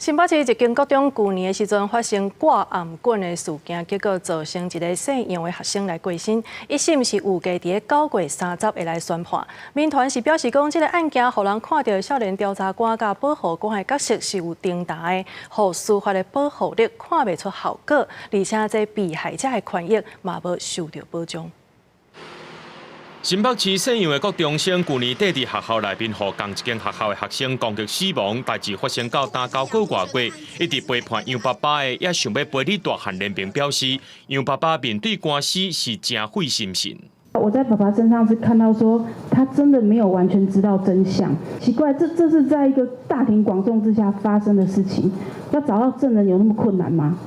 新北市一間國中舊年的時陣發生掛頷頸的事件，結果造成一个姓楊的學生來過身。一審是預計佇咧9月30會來宣判。民團是表示講，這个案件予人看著少年調查官佮保護官的角色是有重疊的，予司法的保護力看袂出效果，而且這被害者的權益嘛無受著保障。新北市姓楊的國中生，舊年底佇學校內面，予仝一間學校的學生攻擊死亡，代誌發生到今9個外月，一直陪伴楊爸爸的，也想欲陪你大漢聯盟表示，楊爸爸面對官司是誠費心神。我在爸爸身上是看到說，他真的沒有完全知道真相。奇怪，這是在一個大庭廣眾之下發生的事情，要找到證人有那麼困難嗎？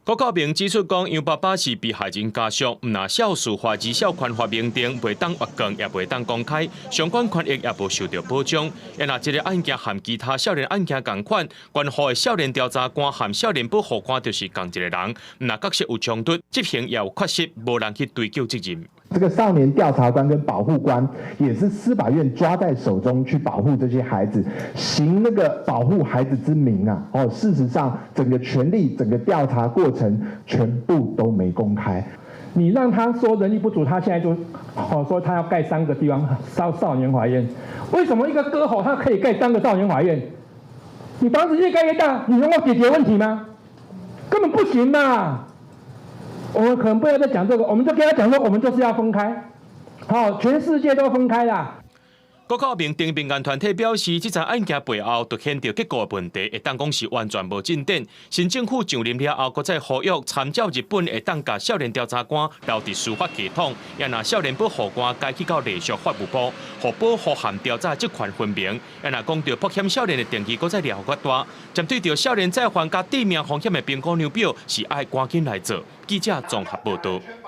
郭孝明指出，講楊爸爸是被害人家屬，毋但少司法兒少權法明定，袂當越權，也袂當公開，相關權益也無受著保障。若這个案件和其他少年案件仝款，關乎的少年調查官和少年保護官就是仝一个人，毋但角色有衝突，執行也有缺失，無人去追究責任。這個少年調查官跟保護官也是司法院抓在手中去保護這些孩子，行那個保護孩子之名啊！哦，事實上整個權力、整個調查過程全部都沒公開。你讓他說人力不足，他現在就哦說他要蓋三個地方少年法院。為什麼一個割喉他可以蓋三個少年法院？你房子越蓋越大，你能夠解決問題嗎？根本不行嘛！我們可能不要再講這個，我們就跟他講說，我們就是要分開，好，全世界都分開啦。郭孝明等民間團體表示，這場案件背後凸顯著結構問題，會當講是完全無進展。新政府上任了後，閣再呼籲參照日本，會當共少年調查官留佇司法系統，也若少年保護官改去到隸屬法務部，予保護和調查職權分明。也若講著曝險少年的定義，閣再掠較大，針對著少年再犯佮致命風險的評估量表，是愛趕緊來做。記者綜合報導。